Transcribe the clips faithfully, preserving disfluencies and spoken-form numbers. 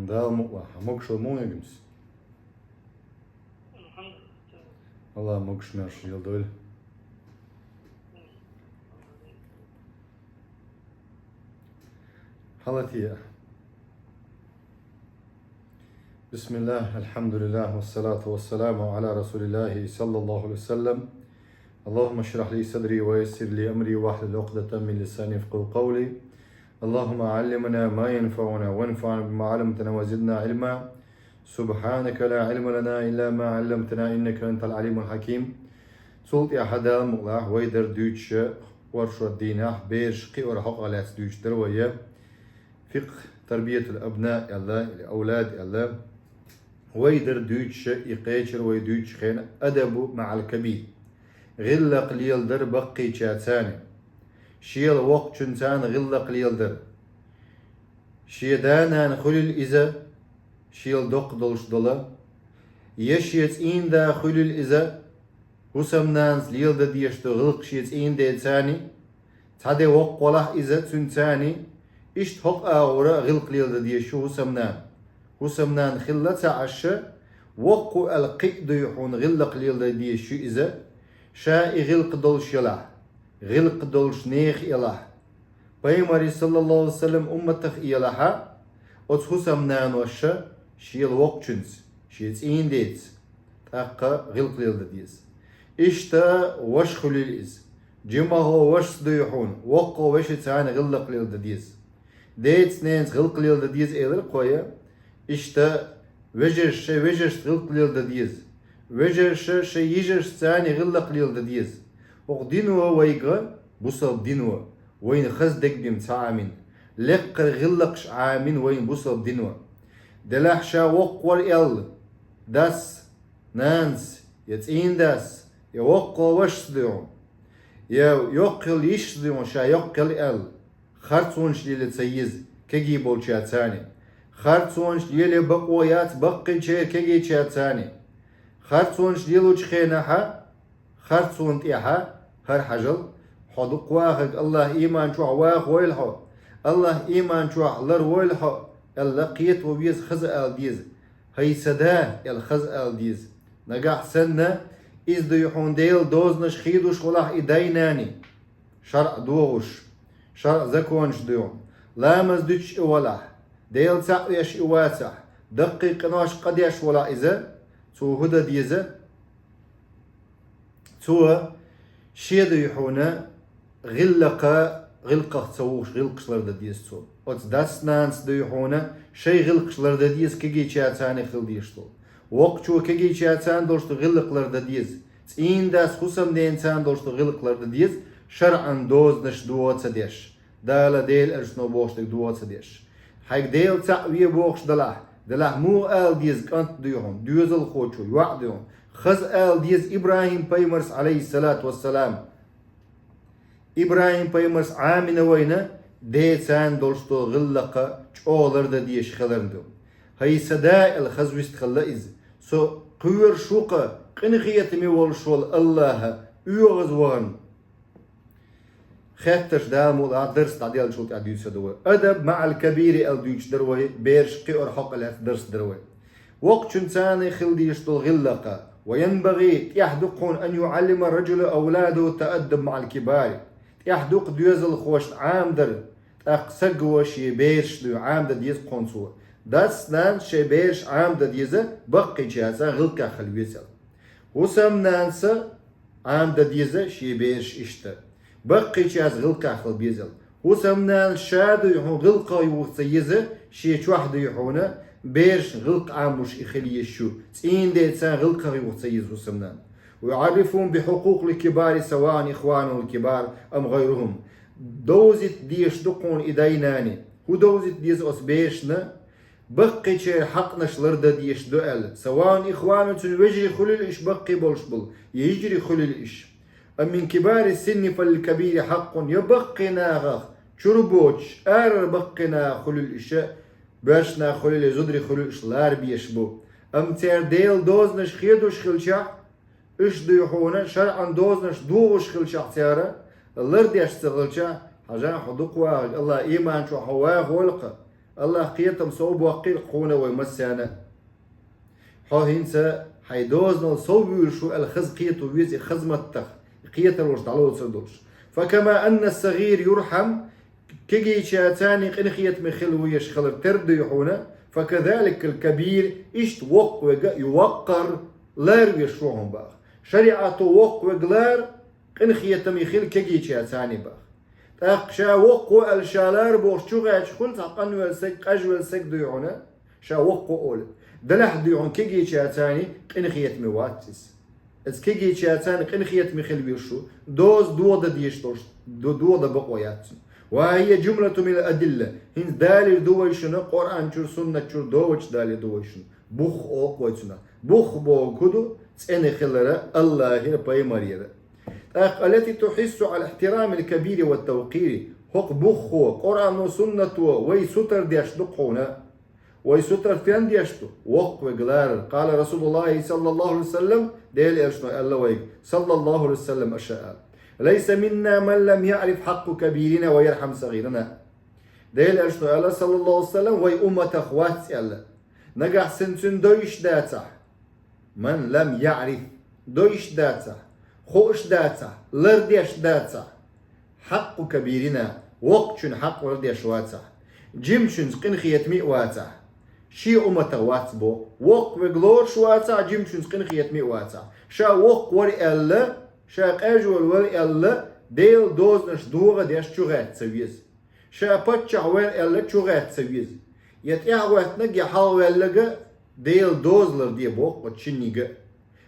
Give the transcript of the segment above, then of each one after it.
Дала мукъ лахь, хьа могушалла муха эгамс? Аллах могуш-маьрша йолдойла. Хьалатия. بسم الله، الحمد لله، والصلاة والسلام على رسول الله صلى الله عليه وسلم. اللهم اشرح لي صدري ويسر لي أمري واحلل عقدة من لساني يفقهوا قولي. اللهم علمنا ما ينفعنا وانفعنا بما علمتنا وزدنا علما. سبحانك لا علم لنا إلا ما علمتنا إنك أنت العليم الحكيم. Цул тӀехьа Дала мукъ лахь вай дар дуьйцуш оршот дийнахь бераш кхиорах хьокъехь лаьцна дуьйцуш дар вай. Фикъхь тарбиятул абна аьлла, или авлад аьлла. Вай дар дуьйцуш, и кхечар вай дуьйцучу хенахь адабу маӀал кабир. ГӀиллакх леладар баккхийчаьрца. Шел воккхачуьнца гӀиллакх леладар. Шен да-нана хуьлийла иза, шел доккха долуш долу, я шен цӀийнан да хуьлийла иза, хӀусамнанас леладан дезаш долу гӀиллакх шен цӀийнан деца, цхьа де воккха велахь иза цуьнца, иштта хӀокху агӀора гӀиллакх леладан дезаш ю хӀусамнана. ХӀусамнана хилла ца Ӏаш, воккха ву аьлла кхин а дуй хьуна гӀиллакх леладан дезаш ю иза, ша и гӀиллакх долуш елахь, гӀиллакх долуш нехан елахь, Пайхамаран, саллаллаху Ӏалайхи ва саллам, умматах елахь, оцу хӀусамнаноша шел воккхачуьнца, шен цӀийнан деца тӀаккха гӀиллакх леладан деза. Иштта ваша хуьлийла иза. Жимахо вашас дуй хьуна, воккхо вешица гӀиллакх леладан деза. Деца-ненаца гӀиллакх леладан деза элира кхо я. Иштта вежарша шайн вежаршца гӀиллакх леладан деза. Вежарша шайн йижаршца гӀиллакх леладан деза. ХӀокху дино вайга, бусалба дино, вайна хаза дегабина ца Ӏамийна, лекхара гӀиллакхаш Ӏамийна вайна бусалба дино. Делахь ша воккха вара аьлла, дас, нанас, я цӀийнан дас, я воккхо вашас дуй хьуна, я йоккхалла йишас дуй хьуна, ша йоккхалла аьлла, харцонаш лело ца еза кегий болчаьрца. Харцонаш лело бакъо яц баккхийчеран кегийчаьрца. Харцонаш лелочу хенахь, харцонна тӀехьа хӀара хьажал, хьо дукха вахарг Аллах ийман чохь вахавойла хьо, Аллах ийман чохь ларвойла хьо, аьлла, кхетаво веза, хаза ала деза. ХӀай сан да, аьлла, хаза ала деза. Нагахь санна, иза дуй хьуна Делан дозанаш хедуш велахь и дай-наний, шарӀ догӀуш, шарӀ законаш дуй хьуна, ламаз дуьтуш и велахь, Дела цхьаъ веш и вацахь, даккхий къиношка къа деш велахь иза, цо хӀун дан деза? Цо шен дуй хьуна гӀиллакха, гӀиллакхах ца вухуш гӀиллакхаш лардан деза цо. Оцу дас-нанас дуй хьуна шайн гӀиллакхаш лардан деза кегийчаьрца хила дезаш долу. Воккхачо кегийчаьрца долуш долу гӀиллакх лардан деза. ЦӀийнан дас хӀусамненаца долуш долу гӀиллакх лардан деза, шарӀан дозанаш догӀа ца деш. Дала Делан Элчано бохуш дерг догӀа ца деш. Хьайга Дела цхьаъ ве бохуш далахь, делахь муха ала деза кӀант дуй хьуна, доьзалхочо, йоӀ дуй хьуна? Хаза ала деза ИбрахӀим-пайхамарс, Ӏалайхиссалату вассалам. ИбрахӀим-пайхамарс Ӏамийна вайна деца долуш долу гӀиллакх чӀогӀа лардан дезаш хиларна ду. ХӀай сан да, аьлла, хаза вистхилла иза. Со кхоьруш ву-кх къинхетаме волуш волу Аллаха оьгӀаз вахана. Хеттарш, Дала мукъ лахь, дарс дӀаделлачул тӀаьхьа дуьйцур ду вай. Адаб маӀал кабири аьлла дуьйцуш дара вай, бераш кхиорах хьокъехь лаьцна дарс дара вай. Воккхачуьнца хила дезаш долу гӀиллакх. Ва янбагӀи, тӀехь ду-кх хьуна, ан юӀаллима ар-ражулу авладаху тааддуб маӀал кибари. ТӀехь ду-кх доьзалхошна Ӏамадар, тӀаккха саго шен бераш дуй Ӏамадан деза-кх хьуна цо. Дас-нанас шайн бераш Ӏамадан деза, баккхийчаьрца гӀиллакхехь хила веза аьлла. ХӀусамнанас Ӏамадан деза шен бераш иштта. Баккхийчаьрца гӀиллакхехь хила беза аьлла. ХӀусамнанас ша дуй хьуна гӀиллакхах юха ца еза, шен чохь дуй хьуна, берашна гӀиллакх Ӏамош и хила еза шу, цӀийнан деца гӀиллакхах юха ца еза хӀусамнанас. Ва юӀаррифухум би хьукъукъил кибари саваун ихванухумул кибар ам гӀайрухум. Довзийта дезаш ду-кх хьуна и дай-наний. ХӀун довзийта деза оцу берашна? Баккхийчеран хьакъанаш лардан дезаш ду аьлла. Саваун ихвану, цуьнан вежарий хуьлийла уьш, баккхий болуш болу, я йижарий хуьлийла уьш. Ам мин кибари синни фалил кабири хьакъун, я баккхий нахах чуьра боцуш, арара баккхий нахах хуьлийла уьш, боьрша нах хуьлийла, я зударий хуьлийла уьш лара безаш бу. Амма церан Делан дозанаш хедуш хилчахь, уьш дуй хьуна шарӀан дозанаш догӀуш хилчахь цара, лардеш ца хилчахь, хьажахь, хьо дукха вахарг Аллах ийман чохь хьо вахавойла-кх. Аллахь кхетам сов боккхийла хьуна вай массарна. Хьо хӀинца хьайн дозанал сов вуьйлуш ву аьлла хаза кхето веза и хаза маттах, кхетаралуш дӀалоцур долуш. فكما أن الصغير يرحم, кегийчаьрца къинхетаме хила везаш хилар тера дуй хьуна, فكذلك الكبير, иштта воккхавега а юккъера лара везаш ву хьуна боху. ШариӀато воккхавега лара, къинхетаме хила кегийчаьрца боху. ТӀаккха ша воккхаву аьлла ша лара бохуш чугӀаьттича хуьлу цхьа къанвелла саг, къажвелла саг дуй хьуна, ша воккхаву олий. Делахь дуй хьуна кегийчаьрца къинхетаме вац иза. Иза кегийчаьрца къинхетаме хила везаш ву, доза дохадан дезаш долуш, до-, дохадан бакъо яц цуьнан. وها هي جملة من الأدلة, хӀинца далийр ду вай шуна, Къуръан чуьра, суннат чуьра догӀучу далийр ду вай шуна. Бух олу вай цунах. Бух боху хӀун ду? ЦӀена хилар Аллахьера, пайхамарера. ТӀаккха التي تحث على احترام الكبير والتوقير. ХӀокху буххо, Къуръано, суннато вай сутара деш ду хьуна. Вай сутара стенна деш ду? Воккхавега ларар. قال رسول الله صلى الله عليه وسلم, Делан Элчано аьлла вайга, صلى الله عليه وسلم, аша аьлла: ليس منا من لم يعرف حق كبيرنا ويرحم صغيرنا. Делан Элчано аьлла, صلى الله عليه وسلم, вай умматах вац аьлла, нагахь санна цуьнан дойуш дацахь, من لم يعرف, дойуш дацахь, хууш дацахь, лардеш дацахь, حق كبيرنا, воккхачун хьакъ лардеш вацахь, жимачуьнца къинхетаме а вацахь, шен умматах вац боху. Воккхавега лоруш вацахь, жимачуьнца къинхетаме а вацахь, ша воккха вара аьлла, ша къежвелла вара аьлла, Делан дозанаш дохадеш чугӀаьтта ца веза. Ша паччахь вара аьлла чугӀаьтта ца веза. Я тӀаьхьахӀоьттинарг, я хьалхаваьлларг Делан доза ларде боху оцу шинниг а.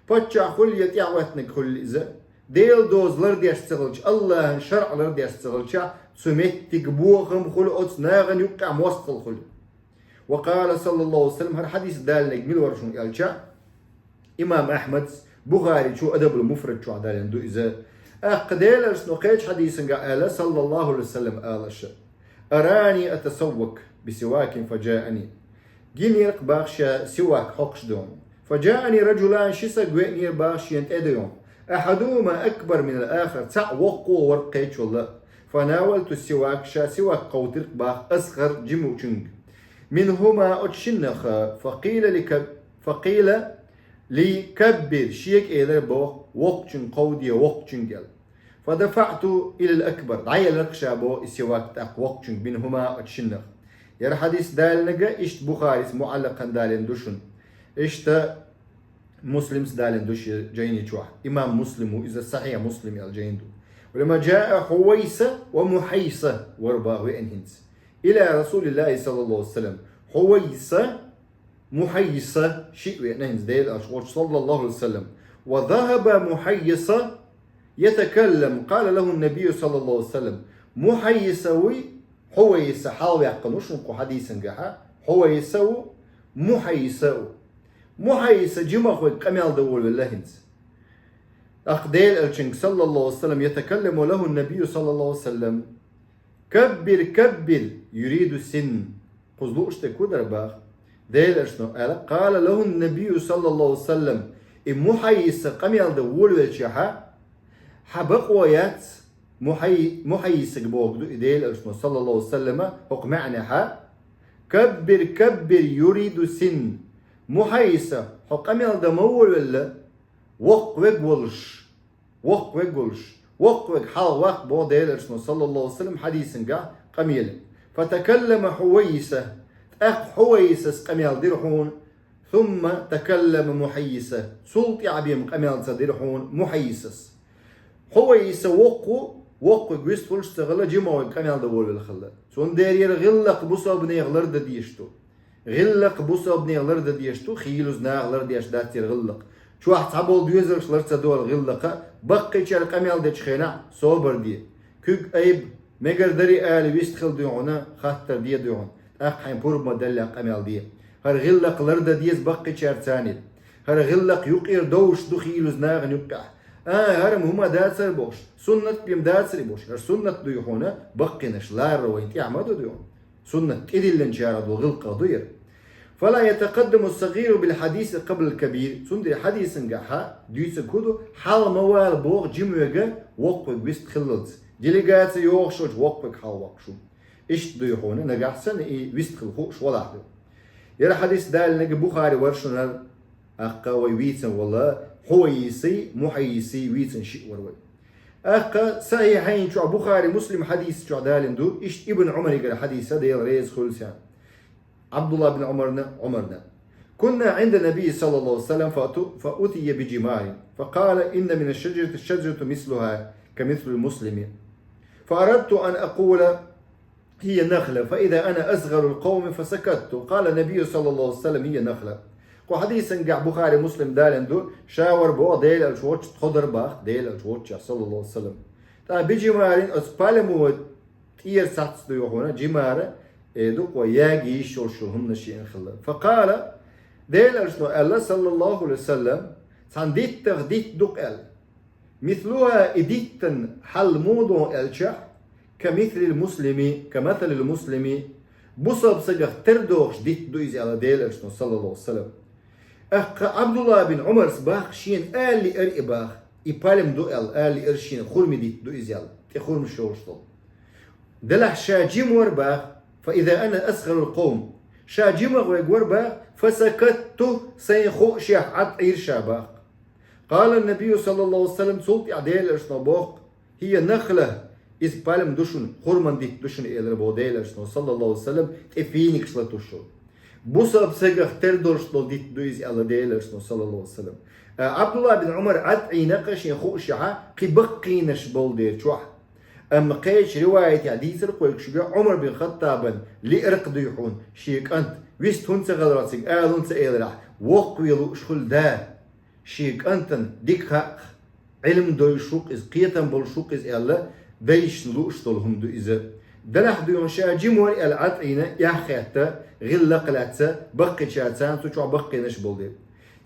Паччахь хуьлу я тӀаьхьахӀоьттинарг хуьлу иза, Делан доза лардеш ца хилча, Аллахьан шарӀ лардеш ца хилча, цу меттиг бохам хуьлу, оцу нахана юккъехь мостагӀалла хуьлу. وقال صلى الله عليه وسلم, хӀара хьадис далийнарг мила вара шуна аьлча, имам Ахьмада, Бухаричо Адабул-Муфрад чохь далийна ду иза. ТӀаккха Делан Элчано кхечу хьадисангахь аьлла, صلى الله عليه وسلم, ала аша: أراني أتسوك بسواك فجاءني. Гинера-кх боху ша сивак хьокхуш ду хьуна. فجاءني رجلان, ши саг веанера боху шена тӀе ду хьуна. أحدهما أكبر من الآخر, цхьаъ воккхо вара кхечул а. فناولت السواك, ша сивак кховдийра-кх боху аса хӀара жимачуьнга. منهما, оцу шиннах, فقيل لك-, فقيل لي كبر, шега элира боху, воккхачуьнга кховде, воккхачуьнга аьлла. فدفعت إلى الأكبر, дӀаелира-кх ша боху и сивак тӀаккха воккхачуьнга, منهما, оцу шиннах. ХӀара хьадис далийнарг а иштта Бухарис муӀаллакъан далийна ду шуна. Иштта Муслима далийна ду шен жайни чохь. Имам Муслим ву иза, Сахьихь Муслим аьлла жайни ду. ولما جاء حويصة ومحيصة, вара боху веана хӀинца, إلى رسول الله صلى الله عليه وسلم. Хьувайса, Мухьайса шиъ веана хӀинца Делан Элча волчу, صلى الله عليه وسلم. وذهب محيصة يتكلم، قال له النبي صلى الله عليه وسلم. Мухьайса вуй, Хьувайса хьалаваьккхина ву шуна кху хьадисангахьа. Хьувайса ву, Мухьайса ву. Мухьайса жимах вайга къамел дан волавелла хӀинца. ТӀаккха Делан Элчанга, صلى الله عليه وسلم, يتكلم له النبي صلى الله عليه وسلم. كبر، كبر، يريد السن. Кхуза лууш дерг хӀун дара боху? Делан Элчано аьлла, قال له النبي صلى الله عليه وسلم. И Мухьайса къамел дан волавелчахьа, хьан бакъо яц, Мухьай-, Мухьайсага бохург ду и Делан Элчано, صلى الله عليه وسلم, хӀокху маьӀнехьа: كبر، كبر، يريد السن. Мухьайса, хьо къамел дан ма волавелла, воккха верг волуш, воккха верг волуш, воккха верг хьалха ваккха боху Делан Элчано, صلى الله عليه وسلم, хьадисангахь къамеле. فتكلم حويصة, тӀаккха Хьувайсас къамел дира хьуна, ثم تكلم محيصة, цул тӀаьхьа бен къамел ца дира хьуна Мухьайсас. Хьувайса воккха ву, воккха верг вистхуьлуш ца хилла, жимах вайга къамел дан волавелла хилла. Цундела хӀара гӀиллакх бусалбанех лардан дезаш ду. ГӀиллакх бусалбанех лардан дезаш ду, хийлаза наха лардеш дац хӀара гӀиллакх. Чохь цхьаболу доьзалш лар ца долу гӀиллакха, баккхийчара къамел дечу хенахь собар де. Куьг айба, мегар дарий ала вистхила дуй хьуна, хаттар де дуй хьуна, тӀаккха хьайн пурба ма-даллехь къамел де. ХӀара гӀиллакх лардан деза баккхийчаьрца. ХӀара гӀиллакх юкъера довш ду хийлаза нахана юккъехь. А, хӀара-м хӀума дацара бохуш, суннат бен дацара бохуш, хӀара суннат дуй хьуна, баккхийнаш ларар вайна тӀехь ма ду дуй хьуна. Суннат тӀедиллинчарах долу гӀиллакх ду хӀара. فلا يتقدم الصغير بالحديث قبل الكبير. Цундела хьадисангахьа дуьйцург хӀун ду, хьалха ма вала боху жима верг воккха верг вистхиллалц. Делегаци йогӀуш волчу воккха верг хьалха воккхуш ву. Иштта дуй хьуна, нагахь санна и вист хила хууш валахь ду. Яра хьадис далинарг Бухари вар шунар, аккха вай вийцан вала, хьуайси, мухьайси вийцан шиъ вар вай. Аккха Сахьихьайн чу Бухари, Муслим хьадис чу далин ду, иштта Ибн Умаригара хьадиса, Дела реза хуьлу царна. Абдулла бин Умарна, Умарна. كنا عند النبي صلى الله عليه وسلم فأتو-، فأتي بجمار فقال: إن من الشجرة شجرة مثلها كمثل المسلم. فأردت أن أقول: هي نخلة، فإذا أنا أصغر القوم فسكت. قال النبي صلى الله عليه وسلم: هي نخلة. Кху хьадисан гахь Бухари, Муслим далин ду, ша вар боху Дела аьлча вочу тхо дар бах, Дела аьлча вочу, саллаллаху алейхи ва саллям. ТӀаккха бижимарин оцу пальму тӀера сац ду йохуна, жимара, э, дукъо яги йиш йолуш йолу хӀуманаш еана хилла. Факъала, Дела аьлчано аьлла, саллаллаху алейхи ва саллям, цхьана диттах дитт ду-кх аьлла. Мислуха и диттан хьал муха ду аьлча, ка мислил муслими, ка масалил муслими, бусалба сагах тера дохуш дитт ду иза аьлла Дела аьлчано, саллаллаху алейхи ва саллям. Аккха Абдулла бин Умарс бах шена али ар и бах, и пальм ду аьлла, али ар шена хурми дитт ду иза аьлла, тӀе хурмаш йолуш долу. Делахь ша жима вар бах, фа иза ана асгъарул къовм. Ша жимах вега вар бах, фа сакатту, сайн хууш яхь Ӏад Ӏийра ша бах. Къала набию саллаллаху алейхи ва саллям, цул тӀаьхьа Дела аьлчано боху, хия нахла, иза пальм ду шуна, хурман дитт ду шуна элира боху Дела аьлчано, саллаллаху алейхи ва саллям, тӀе финикаш латуш шу. Бусалба сагах тера долуш долу дитт ду иза аьлла Дела аьлчано, саллаллаху алейхи ва саллям. А, Абдулла бин Умар Ӏад Ӏийна кха шен хууш яхьа, кхин баккхийнаш болу дера чохь. Амма кхечу риваятехь дийцар кхойгуш бе Умар бин Хаттабан лиъракх дуй хьуна, шен кӀант, вист хӀунда ца хиларах цига, ала хӀунда ца эларахь, воккхаве лууш хуьлу да. Шен кӀантана дика хаьа, Ӏилма дойуш ву-кх иза, кхетам болуш ву-кх иза аьлла, дайшна лууш долу хӀума ду иза. Делахь дуй хьуна ша жима вара аьлла Ӏад Ӏийна, эхь хетта, гӀиллакх лаьцна, баккхийчара царна цу чохь баккхийнаш болу дела.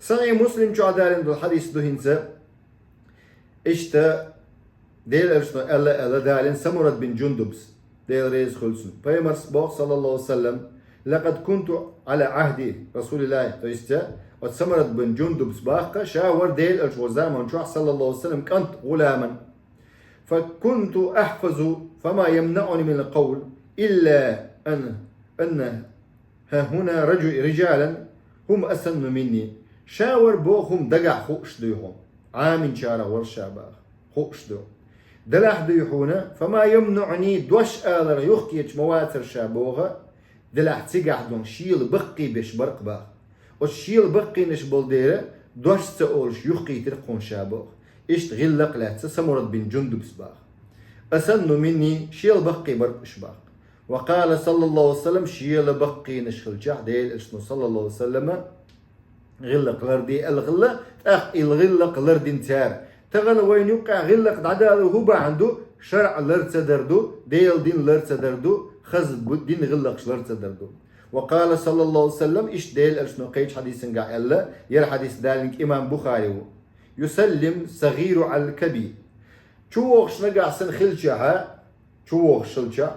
Сахьихь Муслим чохь далийна долу хьадис ду хӀинца, иштта Дела аьлчано аьлла, аьлла далийна Самурат бин Жундубс, Дела реза хуьлу цунна. Пайхамарс боху, саллаллаху алейхи ва саллям, лакъад кунту Ӏала Ӏахди Расулиллахи, то есть, оцу Самурат бин Жундубс бах кха, ша вара Дела аьлча вара заман чохь, саллаллаху алейхи ва саллям, кӀант гӀуламан. Фа кунту ахьфазу, фама ямнаӀуни минал къавл, илла ан, анна ха хӀуна раджу-, риджалан хӀум асанну минни. Ша вара боху хӀума дагахь хууш дуй хьуна. Ӏаминчарах вара ша баха. Хууш ду. Делахь дуй хьуна, фама ямнаӀуни, дош алара юхкечу ма вацара ша боху, делахь цигахь дуй хьуна шела баккхий беш бара-кх баха. Оцу шела баккхийнаш болу дера, дош ца олуш юхкийтира-кх хьуна ша боху. Иштта гӀиллакх лаьцна Самурат бин Жундубс баха. Асанну минни, шела баккхий бара-кх уьш баха. Ва къала саллаллаху алейхи ва саллям, шела баккхийнаш хилчахь, Дела аьлчано саллаллаху алейхи ва саллама, гӀиллакх ларде аьлла хилла, тӀаккха и гӀиллакх лардина цара. Тахана вайна юккъехь гӀиллакх дӀадалар хӀун бахьана ду, шарӀ лар ца дар ду, Делан дин лар ца дар ду, хаза бу-, дин гӀиллакхаш лар ца дар ду. Ва къала саллаллаху алейхи ва саллям, иштта Дела аьлчано кхечу хьадисангахь аьлла, яра хьадис далинарг имам Бухари ву. Юсаллим сагӀиру Ӏалал кабир. ЧувогӀуш нагахь санна хилчахьа, чувогӀуш хилча,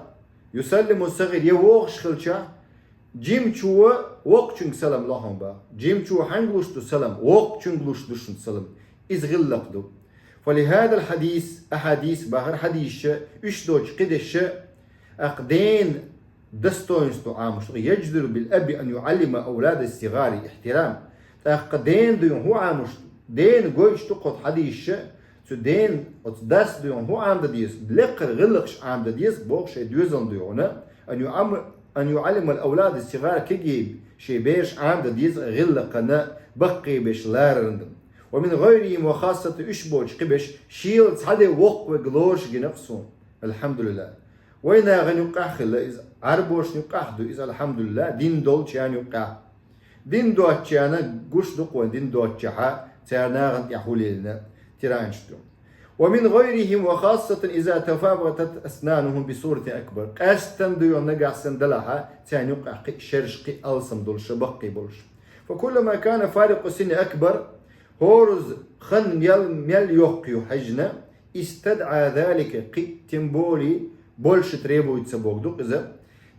юсаллиму сагӀир, я вогӀуш хилча, жимачо воккхачуьнга салам ло хьуна баха. Жимачо хьаьнга луш ду салам? Воккхачуьнга луш ду шуна салам. Иза гӀиллакх ду. Фалихадал хьадис, ахьадис бахара хьадисша, уьш доцу кхидешша, аккха дена достоинство Ӏамуш ду. Яждиру бил аби ан юӀаллима авлада сигӀари ихтирам. ТӀаккха дена дуй хьуна хӀун Ӏамуш ду? Дена гойтуш ду кху хьадисша, цу дена, оцу дас дуй хьуна хӀун Ӏамда деза? Лекхара гӀиллакхаш Ӏамда деза, боху шайн доьзална дуй хьуна, ан юӀам-, ан юӀаллимал авлада сигӀар, кегий шайн бераш Ӏамда деза гӀиллакхана, баккхий беш ларарна. Ва мин гӀайрихим ва хассатан, уьш боцу кхибеш шела цхьа де воккха вега лоруш гина-кх суна. Алхьамдулиллах. Вай нахана юккъехь хилла иза, Ӏарбошна юккъехь ду иза, алхьамдулиллах, дин долчарна юккъехь. Дин доцучарна гуш ду-кх вайн дин доцучохь, цара нахана тӀехь хӀун лелийна, тиранчаш ду. Ва мин гӀайрихим ва хассатан иза тафаватат аснанухум би суратин акбар. Къаьстина дуй хьуна нагахь санна далахьа, царна юккъехь кхин шераш кхин алсам долуш, баккхий болуш. Фа куллама кана фарикъу синни акбар, хӀораза хан мел, мел йоккха ю хьаьжна, истадӀа залика, кхин, тем более, больше требуется боху ду-кх иза.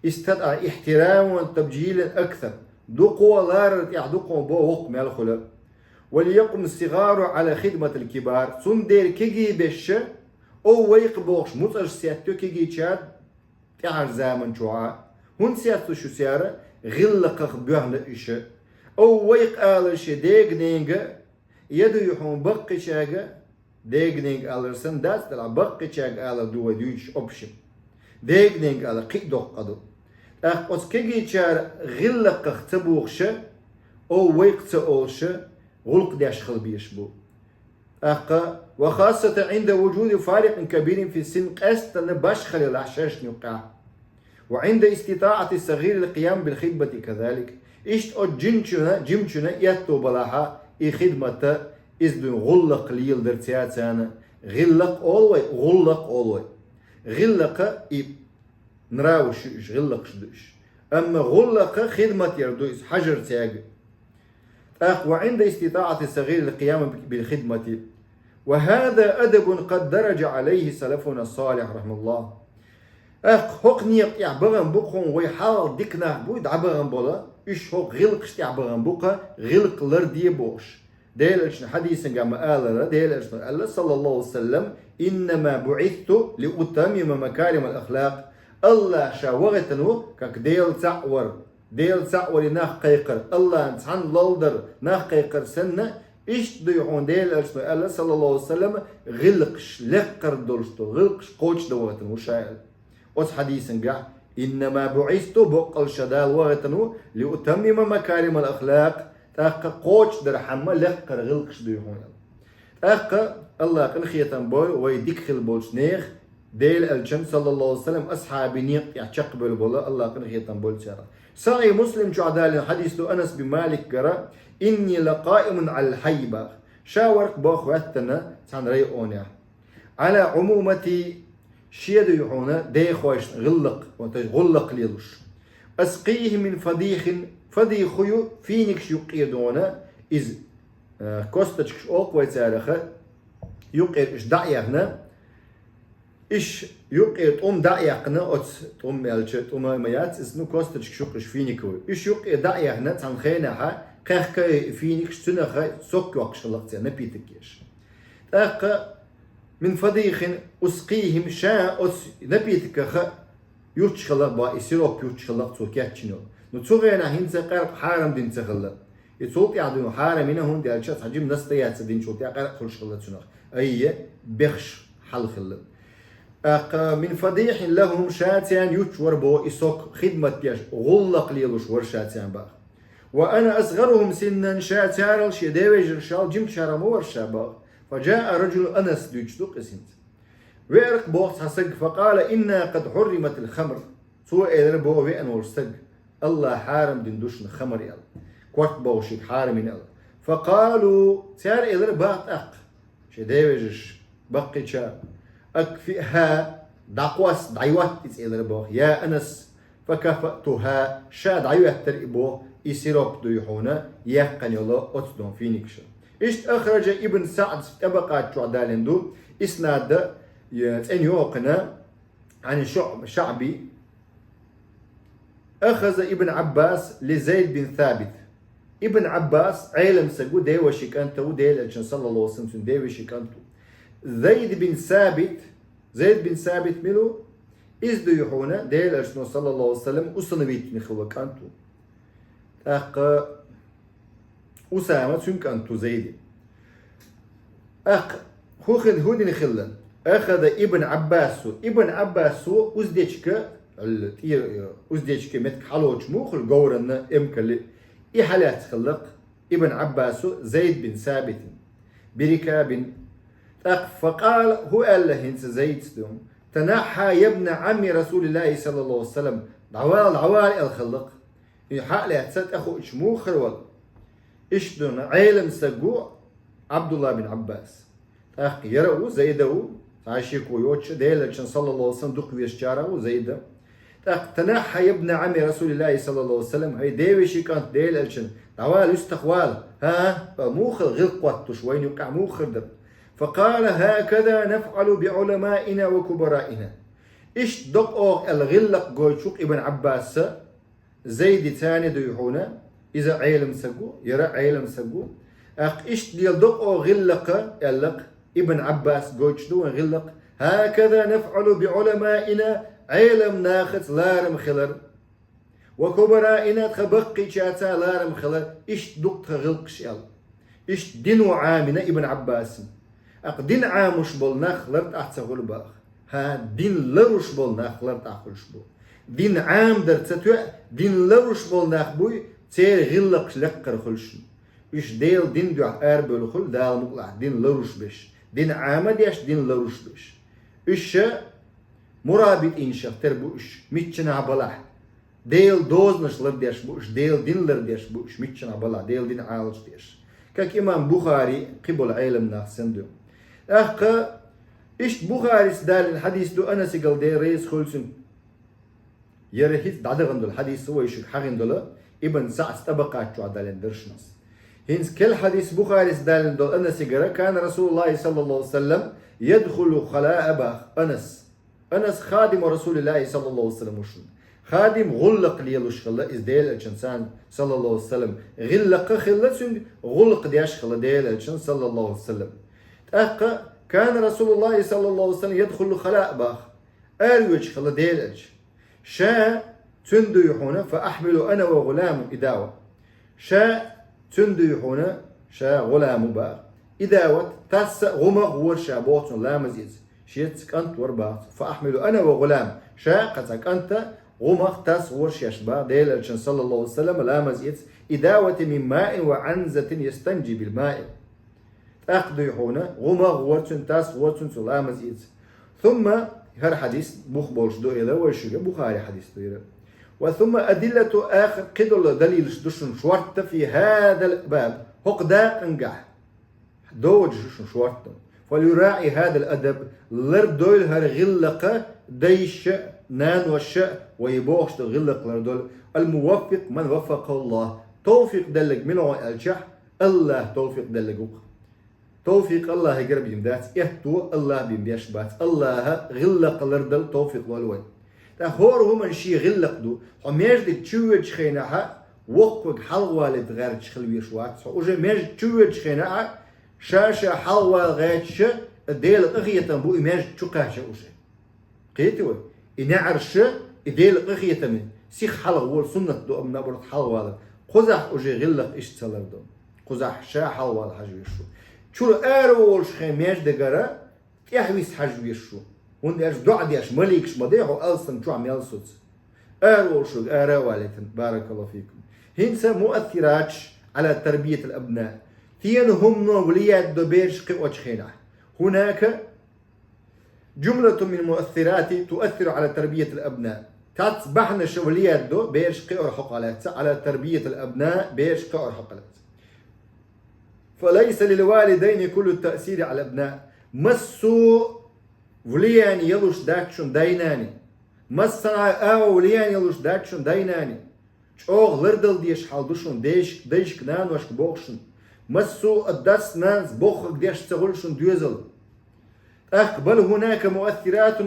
ИстадӀа ихтираман ва табжилан аксар. Дукха ларар тӀехь дукха бо воккха мел хуьла. Валиякъум сигӀару Ӏала хидматил кибар. Цундела кегий бешша, ов вай-кх бохуш, муцӀарш сеттайо кегийчара, тӀаьхьарча заман чухь а. ХӀунда сецлуш ю цара? ГӀиллакхах боьхна уьш. Ов вайх алар шен дега-нега, е дуй хьуна баккхийчаьрга, дега-нега алар санна дац, делахь баккхийчаьрга алар ду вай дуьйцуш общем. Дега-нега алар кхин а доккха ду. ТӀаккха оцу кегийчара гӀиллакхах ца бохуш, ов вайх ца олуш, гӀуллакх деш хила безаш бу. ТӀаккха: «وخاصة عند وجود فارق كبير في السن», къаьсттина башхалла елахь шаьшна юккъехь. «وعند استطاعة الصغير القيام بالخدمة كذلك». Иштта оцу жимачунна, жимачунна аьтто балахь а, и хидмат, иза дуй гӀуллакх леладар цаьрца. ГӀиллакх олу вай, гӀуллакх олу вай. ГӀиллакх и нраваш ю уьш, гӀиллакхаш ду уьш. Амма гӀуллакх хидмат яр ду иза, хьажар цаьрга. ТӀаккха: «وعند استطاعة الصغير القيام بالخدمة. وهذا أدب قد درج عليه سلفنا الصالح رحمه الله». ТӀаккха хӀокху некъа тӀехь бахана бу-кх хьуна вай хьалха дика нах буй дӀабахана болу, уьш хӀокху гӀиллакхаш тӀехь бахана бу-кх, гӀиллакх ларде бохуш. Делан Элчан хьадисангахь ма-аллара, Делан Элчано аьлла, саллаллаху алейхи ва саллям: «إنما بعثت لأتمم مكارم الأخلاق». АллахӀ ша вахийтина ву, как Дела цхьаъ вар, Дела цхьаъ варе нах кхайкхар, АллахӀна цхьанна лолдар нах кхайкхар санна, иштта дуй хьуна Делан Элчано аьлла, саллаллаху алейхи ва саллям, гӀиллакхаш лекхар долуш долу, гӀиллакхаш кхочушдан вахийтина ву ша аьлла. Оцу хьадисангахь: «إنما بعثت», боккъал ша Дала вахийтина ву, «لأتمم مكارم الأخلاق», тӀаккха кхочушдархьама лекхара гӀиллакхаш дуй хьуна аьлла. ТӀаккха АллахӀ къинхетам бойла вай дика хилла болчу нехан, Делан Элчан, саллаллаху алейхи ва саллям, асхьабийн некъа тӀехь чекхбевлла болу, АллахӀ къинхетам бойла царах. Сахьихь Муслим чохь далийна хьадис ду, Анас бин Маликагара: «إني لقائم على الحي», боху. Ша вара-кх боху хӀоьттина цхьана районехь. «على عمومة», шен дуй хьуна дехошна гӀиллакх, вот, гӀуллакх лелош. «أسقيهم من فضيخ», фадих хӀун ю, финикаш юккъе дуьйна, иза, э, косточкаш олу-кх вай царах, юккъера уьш дӀа а яьхна, уьш юккъера тӀум дӀа а яьккхина, оцу тӀум аьлча, тӀум а ма яц иза, ну, косточкаш ю-кх уьш финиковые. Уьш юккъера дӀа а яьхна, цхьана хенахь кхехкай финикаш, цуьнах сок йоккхуш хилла-кх церан, напиток еш. ТӀаккха «من فضيخ أسقيهم», ша оцу напитоках юттуш хилла-кх боху, и сироп юттуш хилла-кх цо кечйина йолу. Ну, цу хенахь хӀинца къаьркъа хьарам дина ца хилла. И цул тӀаьхьа дуй хьарам йина, хӀунда аьлча цхьа жима настояться динчул тӀаьхьа къаьркъа хуьлуш хилла цунах. Айе, бехаш хьал хилла. ТӀаккха «من فضيخ لهم», ша царна юттуш вара боху и сок, хидмат деш, гӀуллакх лелош вара ша царна боху. «وأنا أصغرهم سنا», ша царал, шен девежаршал жимачара ма вара ша боху. «فجاء رجل», Анас дуьйцуш ду-кх иза хӀинца. Веара-кх боху цхьа саг, «فقال: إنا قد حرمت الخمر». Цо элира боху веана волчу стага: «АллахӀа хьарам дина ду шуна хамар», аьлла. Корта бовшийга хьарам йина аьлла. «فقالوا», цара элира боху тӀаккха, шен девежарша, баккхийчара: «أكفئها», дӀакхосса, дӀайотта иза, элира боху, «يا أنس». «فكفأتها», ша дӀайоьттира и боху, и сироп дуй хьуна, яьккхина йолу оцу дон финикаша. Иштта «أخرج ابن سعد في الطبقات» чохь далийна ду, иснад, э, цӀена йохийна, عن الشع-, الشعبي: «أخذ ابن عباس لزيد بن ثابت». Ибн Ӏаббас Ӏелам саг ву, девешин кӀант ву, Делан Элчан, саллаллаху алейхи ва саллям, цуьнан девешин кӀант ву. Зайд бин Сабит, Зайд бин Сабит мила ву? Иза дуй хьуна, Делан Элчано, саллаллаху алейхи ва саллям, усыновить йина хилла кӀант ву. ТӀаккха Усама цуьнан кӀант ву, Зайди. ТӀаккха хӀун хин-, хӀун дина хилла? «أخذ ابن عباس». Ибн Ӏаббасо уздечка, тӀера, уздечка меттиг хьалоцуш муха хуьлу, говранна эмкалли, и хьалаьцна хилла-кх Ибн Ӏаббасо Зайд бин Сабитан. «بركاب». ТӀаккха «فقال», хӀун аьлла хӀинца Зайдас дуй хьуна: «تنحى يا ابن عم رسول الله صلى الله عليه وسلم». «ДӀавала, дӀавала», аьлла хилла-кх. И хьа а лаьцна тӀе хуучу муха хир вара? Иштта дуй хьуна, Ӏелам саг ву Ӏабдулла бин Ӏаббас. ТӀаккха яра а ву, Зайда а ву, цхьа шеко йоцуш, Делан Элчан, саллаллаху алейхи ва саллям, дукха везачарах ву Зайда. ТӀаккха: «تنحى يا ابن عم رسول الله صلى الله عليه وسلم», хӀай девешин кӀант, Делан Элчан, дӀавала, юьстах вала, хӀа, муха гӀиллакх кхоттуш, вайна юккъехь муха хир дара? «فقال: هكذا نفعل بعلمائنا وكبرائنا». Иштта докъо оха аьлла гӀиллакх гойтуш ву-кх Ибн Ӏаббаса, Зайди царна дуй хьуна, иза Ӏелам саг ву, яра Ӏелам саг ву. ТӀаккха иштта лела докъо гӀиллакха, аьлла-кх, Ибн Ӏаббас гойтуш ду вайн гӀиллакх: «هكذا نفعل بعلمائنا Ӏелам нахаца ларам хилар, ва кубараина, тха баккхийчаьрца ларам хилар, иштта ду-кх тха гӀиллакхаш аьлла. Иштта дин ву Ӏамийна Ибн Ӏаббаса. ТӀаккха дин Ӏамош бола нах лартӀахь ца хуьлу боху. ХӀа, дин ларош бола нах лартӀахь хуьлуш бу. Дин Ӏамадар ца тоьа, дин ларош бола нах буй, церан гӀиллакхаш леккхара хуьлуш. Уьш Делан дина дуьхьа арабевлла хуьлу, Дала мукъалахь, дин ларош берш. Дин Ӏама а деш, дин ларош берш. Уьш ша мурабитӀинех тера бу уьш, миччанахь балахь. Делан дозанаш лардеш бу уьш, Делан дин лардеш бу уьш, миччанахь балахь, Делан дин Ӏалаш деш. Как имам Бухари, кхин болу Ӏелам нах санна ду. ТӀаккха иштта Бухарис далийна хьадис ду, Анасигал, Дела реза хуьлда цунна. Яра хӀинца дӀадахана долу хьадис вай шуьга хьахийна долу, Ибн СаӀда ТӀабакъат чохь далийна дара шуна. ХӀинца керла хьадис Бухарис далийна долу Анасигара: «Кана Расулуллахи саллаллаху алейхи ва саллям ядхулу халаа», бах Анас. Анас хадиму Расулиллахи саллаллаху алейхи ва саллям ву шуна. Хадим гӀуллакх лелош хилла иза Делан Элчанца, саллаллаху алейхи ва саллям. ГӀиллакх хилла цуьнга, гӀуллакх деш хилла Делан Элчанца, саллаллаху алейхи ва саллям. ТӀаккха: «Кана Расулуллахи саллаллаху алейхи ва саллям ядхулу халаа», бах. Аравоьдуш хилла Делан Элча. Ша цуьнан дуй хьуна, «фа ахьмилу ана ва гӀуламу», и дӀаваха. Ша цуьнан дуй хьуна, ша гӀуламу бах. И дӀаваха, тасса а, гӀумагӀ а вара ша боху цунна ламаз эца. Шеца кӀант вара бах. «Фа ахьмилу ана ва гӀулам». Ша кхин цхьа кӀант а, гӀумагӀ а, тасса а вара шаьш бах Делан Элчанна, саллаллаху алейхи ва саллям, ламаз эца. «И дӀаваха мин маин ва Ӏанзатин ястанджи бил маи». ТӀаккха дуй хьуна, гӀумагӀ а вара цуьнан, тасса а вара цуьнан цо ламаз эца. Сумма, хӀара хьадис бух болуш ду, элира вай шуьга, Бухари хьадис ду хӀара. Ва сумма адиллату ахар, кхидолу далилаш ду шуна шортта, фи хӀадал баб, хӀокху дакъангахь доцуш ду шуна шортта. «ФалюраӀи хӀадал адаб», лардойла хӀара гӀиллакх дайша а, наноша а, вай бохуш долу гӀиллакх лардойла. «Ал-муваффикъ ман ваффакъаху Аллах», товфикъ делларг мила ву аьлча, Аллах товфикъ делларг ву-кх. Товфикъ Аллахьгара бина дац, аьтто Аллахь бина беш бац. Аллахьа гӀиллакх лардала товфикъ лойла вайна. ТӀаккха хӀора хӀуманна шен гӀиллакх ду. Хьо маьждиг чу воьдучу хенахь а, воккхаг хьалхавалийта гӀерташ хила везаш вац хьо. Уже маьждиг чу воьдучу хенахь а, ша-ша хьалхавала гӀерташ а, Делан къинхетам бу и маьждиг чу кхаьчча уже. Кхетий вай? И неӀарш, и Делан къинхетаме, сиха хьалхавала суннат ду, амма наоборот хьалхавалар. Кхузахь уже гӀиллакх иштта ца лардо. Кхузахь ша хьалхавала хьажа везаш ву. Чуьра ара волуш хен маьждигара тӀехь виса хьажа везаш ву. ХӀунда аьлча доӀа деш маликаш ма дай хьо алсам чохь мел соцу. Ара волуш верг ара а валийтина, баракаллаху фикум. ХӀинца муассираташ Ӏала тарбиятил абна. Шена хӀумано влиять до бераш кхиочу хенахь. ХӀунака جملة من المؤثرات تؤثر على تربية الأبناء. Цхьацца бахьанаш влиять до бераш кхиорах хьокъехь лаьцна, على تربية الأبناء, бераш кхиорах хьокъехь лаьцна. فليس للوالدين كل التأثير على الأبناء. Массо а влияние ялуш дац шуна дай-наний. Массанхьа а влияние ялуш дац шуна дай-наний. ЧӀогӀа лардала дезаш хьал ду шуна дайшка, дайшка, наношка боху шуна. Массо а дас-нанас бохург деш ца хуьлу шуна доьзал. ТӀаккха بل هناك مؤثرات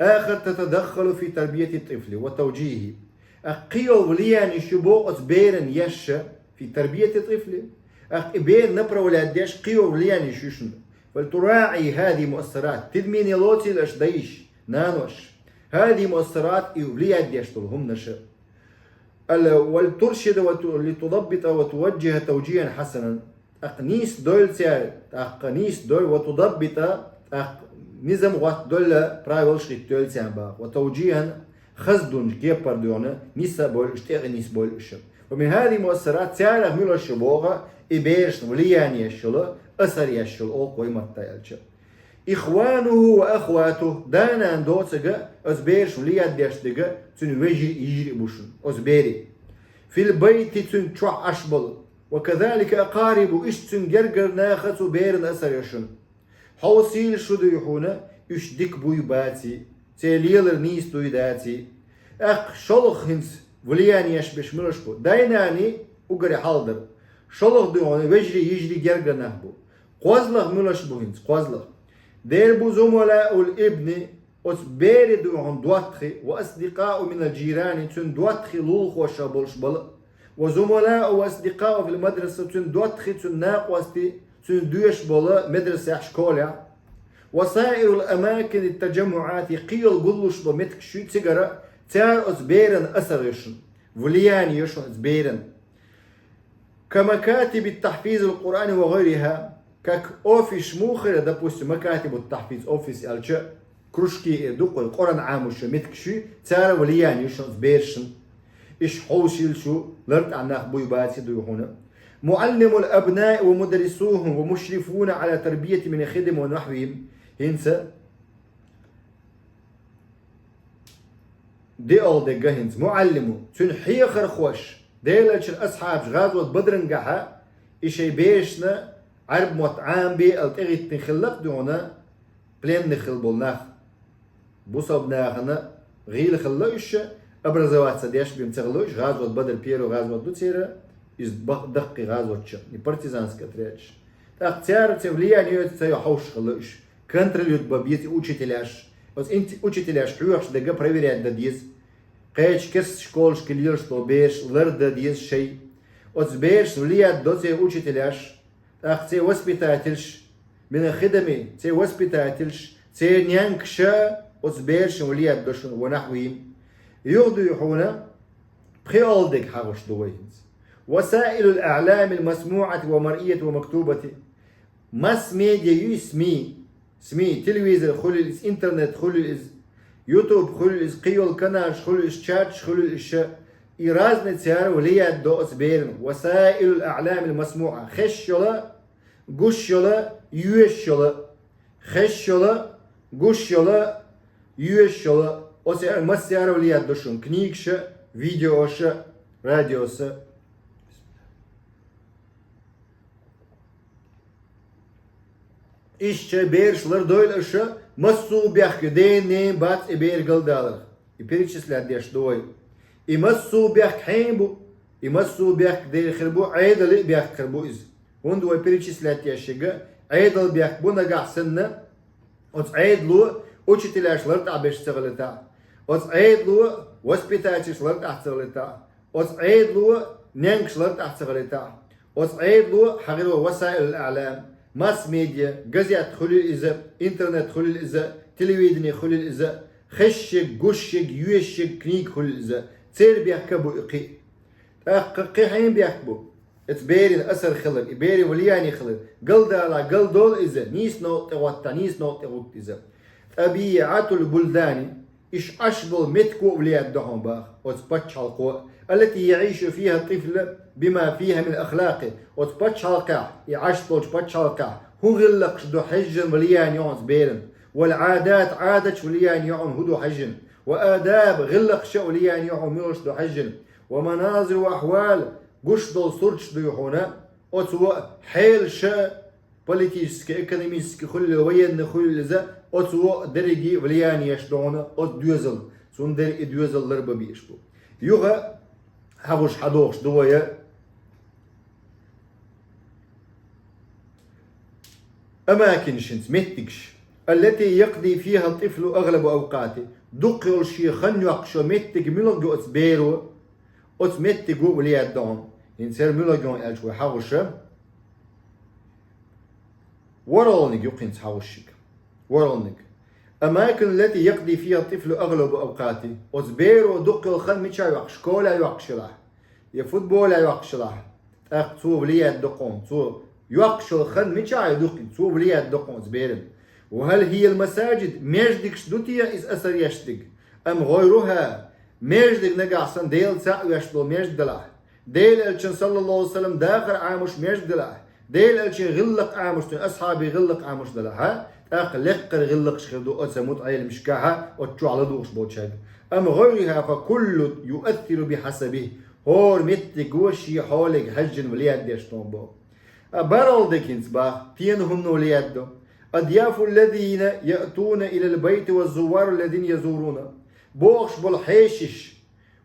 أخرى تتدخل في تربية الطفل وتوجيهه. ТӀаккха кхин йолу влиянеш ю боху оцу берана еш, في تربية الطفل. ТӀаккха и бер направлять деш кхин йолу влиянеш ю шуна. فلتراعي هذه المؤثرات. Тидаме лоцийла аша дайша, наноша. هذه المؤثرات, и влиять деш долу хӀуманаш. Ал-, ولترشد وت-, لتضبط وتوجه توجيها حسنا. ТӀаккха нийса дойла цара, тӀаккха нийса дойла, وتضبط, тӀаккха низам хӀоттадойла, правилаш хӀиттадойла царна боху. وتوجيها, хаза дунчу кепара дуьйна, нийса а бойла уьш, тӀе а нийса бойла уьш. ومن هذه المؤثرات, царах муьлш ю боху, и берашна влияние еш йолу, асар еш йолу, оха вай матта аьлча. إخوانه وأخواته, да-нана доцург, оцу берашна влиять деш дерг, цуьнан вежарий, йижарий бу шуна, оцу берийн. في البيت, цуьнан чохь Ӏаш болу. وكذلك أقاربه, иштта цуьнан гергара нах а цу берана асар йо шуна. Хьовсийла шу дуй хьуна, уьш дика буй баций, церан лелар нийса дуй даций. ТӀаккха шолгӀа хӀинца влияние еш берш муьлш бу? Дай-наний уггаре хьалха дара. ШолгӀа дуй хьуна вежарий, йижарий, гергара нах бу. КхозлагӀа муьлш бу хӀинца, кхозлагӀа? Дера бу زملاء الابن, оцу берийн дуй хьуна доттагӀий, وأصدقاؤه من الجيران, цуьнан доттагӀий, лулахоша болуш бала а. وزملاؤه وأصدقاؤه في المدرسة, цуьнан доттагӀий, цуьнан накъостий, цуьнан доьшуш болу медрасехь, школехь. وسائر الأماكن التجمعات, кхыйола гуллуш бола меттигаш ю цигара, цара оцу беран асар йо шуна, влияние йо шуна оцу беран. كمكاتب التحفيظ القرآن وغيرها, как офис муха хир, допустим, مكاتب التحفيظ офис аьлча, кружки, э, дукха Къуръан Ӏамош йолу меттигаш ю, цара влияние йо шуна оцу берашна. Иштта хьовсийла шу, лартӀехь нах буй баций дуй хьуна. معلم الأبناء ومدرسوهم ومشرفون على تربية من الخدم ونحوهم. ХӀинца диъал дерг хӀинца, муӀаллиму, цуьнан хьехархоша, Делан элчан асхьабаш гӀазот Бадрангахьа, и шайн берашна Ӏаьрбийн мотт Ӏамабе аьлла тӀегӀиттина хилла-кх дуй хьуна, пленных хилла болу нах. Бусалба нахана гӀийла хилла уьш, образоваться деш бен ца хилла уьш, гӀазот Бадр, первый гӀазот ду церан, иза бах-, даккхий гӀазотчу, и партизанский отрядаш. ТӀаккха цара церан влияние йойту ца йо хьовсуш хилла уьш. Контролировать бан беза и учителяш. Оцу инт-, учителяш хьоьхуш дерг проверять дан деза. Кхечу керста школашка лелаш долу бераш лардан деза шайн. Оцу берашна влиять до церан учителяш. ТӀаккха церан воспитательш, من الخدم, церан воспитательш, церан нянгаша оцу берашна влиять до шуна, ونحوهم. Юха дуй хьуна, пхиъалдерг хьахуш ду вай хӀинца. وسائل الإعلام المسموعة والمرئية والمكتوبة. Масс-медиа юй, СМИ. СМИ, телевизор хуьлийла иза, интернет хуьлийла иза, YouTube хуьлийла иза, кхин йолу каналаш хуьлийла иза, чаташ хуьлийла иза, и разный цара влиять до оцу берана. وسائل الإعلام المسموعة. Хезаш йолу, гуш йолу, йоьшуш йолу. Хезаш йолу, гуш йолу, йоьшуш йолу. Оцу массара влиять до шуна. Книгаш а, видеош а, радиос а. Иштта бераш лардойла аша, массо а бехк ю, ден-нен бац и бер галдаларх. И перечислять деш ду вай. И массо а бехк хьенан бу? И массо а бехк дера хир бу, Ӏедалан а бехк хир бу иза. ХӀунда вай перечислять деш ерг Ӏедалан бехк бу нагахь санна, оцу Ӏедало учителяш лартӀахь беш ца хилийтахь, оцу Ӏедало воспитательш лартӀахь ца хилийтахь, оцу Ӏедало нянгаша лартӀахь ца хилийтахь, оцу Ӏедало хьан хир ву وسائل الإعلام, масс-медиа, газет хуьлийла иза, интернет хуьлийла иза, телевидение хуьлийла иза, хезаш ерг, гуш ерг, йоьшуш ерг, книга хуьлийла иза. Церан бехк а бу и кхин а. ТӀаккха кхин хьенан бехк бу? Оцу берана асар хилар, и берана влияние хилар. Галдалахь, галдолу иза, нийса новкъа тӀе гӀоттахь, нийса новкъа тӀе гӀутту иза. طبيعة البلدان, иштта Ӏаш болу меттиго а влиять до хьуна боху, оцу пачхьалкхо а. التي يعيش فيها الطفل بما فيها من أخلاق. Оцу пачхьалкхехь, и Ӏаш болчу пачхьалкхехь, хӀун гӀиллакхаш ду хьаьжжина, влияние йо хьуна оцу берана. والعادات, Ӏадаташ влияние йо хьуна хӀун ду хьаьжжина. والآداب, гӀиллакхаш а влияние йо хьуна муьлш ду хьаьжжина. ومناظر وأحوال, гуш долу сурташ дуй хьуна, оцу а хьелаш а, политически, экономически хуьлийла, военный хуьлийла иза, оцу а дерриге а влияние еш ду хьуна оцу доьзална, цундела и доьзал ларбан безаш бу. Юха хьахуш хьадохуш ду вай а. أماكن, хӀинца меттигаш. التي يقضي فيها الطفل أغلب أوقاته. Дукха йолу шен хан йоккхуш йолу меттиг муьлха ю оцу беро, оцу меттиго а влиять до хьуна. ХӀинца хӀара муьлха ю аьлча вай хьахуш а. ВорхӀалгӀаниг ю хӀинца хьахуш ерг. ВорхӀалгӀаниг. أماكن التي يقضي فيها الطفل أغلب أوقاته. Оцу беро дукха йолу хан мичахь йоккху, школехь йоккхуш елахь, я футболехь йоккхуш елахь, тӀаккха цо влиять до хьуна, цо йоккхуш йолу хан мичахь ю дукха, цо влиять до хьуна оцу берана. وهل هي المساجد, маьждигаш ду те иза асар еш дерг? أم غيرها, маьждиг нагахь санна Дела цхьаъ веш долу маьждиг делахь, Делан элчан, саллаллаху алейхи ва саллям, дахар Ӏамош маьждиг делахь, Делан элчан гӀиллакх Ӏамош, цуьнан асхьабийн гӀиллакх Ӏамош делахь, тӀаккха лекхара гӀиллакхаш хир ду оцу мутаӀеллимашкахь, оцу чохь ладугӀуш болчаьрга. أم غيرها فكل يؤثر بحسبه. ХӀора меттиго шен хьоле хьаьжжина влиять деш ду боху. А барал декинца баха, пена хӀунно влиять до. أضياف الذين يأتون إلى البيت والزوار الذين يزورون. Бохуш болу хьешаш,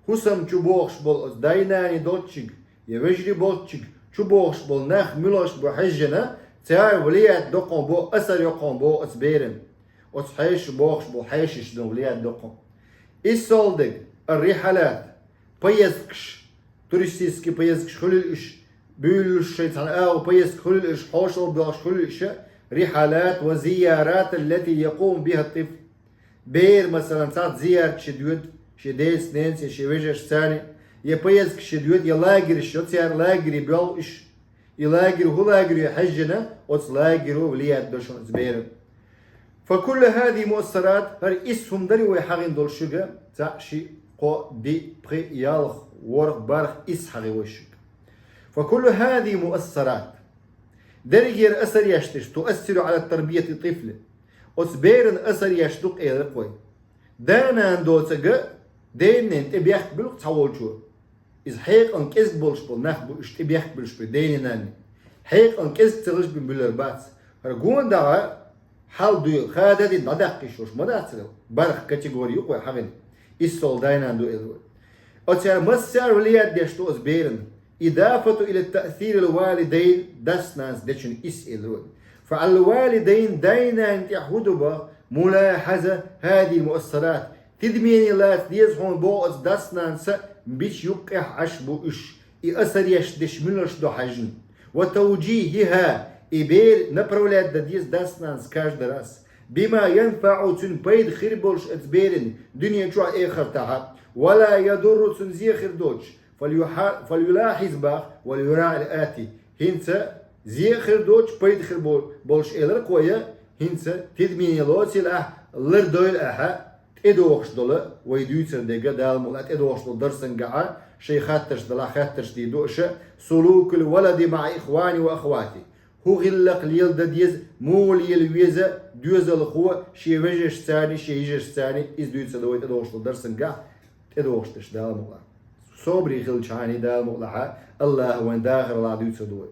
хӀусам чу бохуш болу оцу дай-наний долччиг, я вежарий болччиг чу бохуш болу нах муьлш бу хьаьжжина, цара влиять до хьуна боху, асар йо хьуна боху оцу берана. Оцу хьешаш бохуш болу хьешаш дан влиять до хьуна. Иссалдиг, الرحلات, поездкаш, туристический поездкаш хуьлийла уьш, буьйлалуш шайн цхьана агӀо поездка хуьлийла уьш, хьошалгӀа бохуш хуьлийла уьш, الرحلات والزيارات التي يقوم بها الطفل. Бер, масалан, цхьацца зиярат ше доьду шен даьца, наьнаца, шен вежаршца, е поездка ше доьду, е лагераш йо церан, лагере боьлху уьш. И лагерь, хӀун лагерь ю хьаьжжина, оцу лагеро влиять до шуна оцу беран. فكل هذه مؤثرات, хӀара исс хӀума дарий вай хьахийна долуш шуьга, цхьаъ, шиъ, кхоъ, диъ, пхиъ, ялх, ворхӀ, бархӀ, исс хьахий вай шуьга. فكل هذه مؤثرات. Дерригера асар еш дерш, تؤثر على تربية الطفل. Оцу беран асар еш ду-кх, элира-кх вай. Да-нана доцург, ден-ненан тӀе бехк буьллу-кх цхьаволчо. Иза хьекъална кӀезиг болуш болу нах бу уьш, тӀе бехк буьллуш бу ден-ненан. Хьекъална кӀезиг ца хилча бен буьллур бац. ХӀара гонаха хьал дуй, хада дина дӀадаккха йиш йолуш ма дац хӀара. БархӀ категори ю-кх вай хьахийна. ИссалгӀа да-нана ду, элира вай. Оцара массара влиять деш ду оцу берана. إضافة إلى تأثير الوالدين, дас-нанас дечун исс, элира вай. فعلى الوالدين, да-нанна тӀехь хӀун ду боху, ملاحظة هذه المؤثرات. Тидаме лаца деза хьуна боху оцу дас-нанас, бича юккъехь Ӏаш бу уьш, и асар еш дерш муьлш ду хьаьжжина. وتوجيهها, и бер направлять дан деза дас-нанас каждый раз. بما ينفع, цуьнан пайда хир болуш оцу берана дуьне чохь а, эхартахь а. ولا يضر, цунна зе хир доцуш. فليح-، فليلاحظ боху, وليراعي الآتي. ХӀинца зе а хир доцуш, пайда хир бо-, болуш, элира-кх вай, хӀинца тидаме лоцийла ахь, лардойла ахь тӀедогӀуш долу, вай дуьйцур дерг, Дала мукъ лахь, тӀедогӀуш долу дарсангахь шайн хаттарш делахь, хаттарш дийр ду аша. سلوك الولد مع إخوانه وأخواته. ХӀун гӀиллакх леладан деза, муха лела веза доьзалхо шен вежаршца, шен йижаршца, иза дуьйцур ду вай тӀедогӀуш долу дарсангахь, тӀедогӀуш дерш, Дала мукъ лахь. Собаре хилчхьана, Дала мукъ лахь, АллахӀа вайн дахар лахь, дуьйцур ду вай.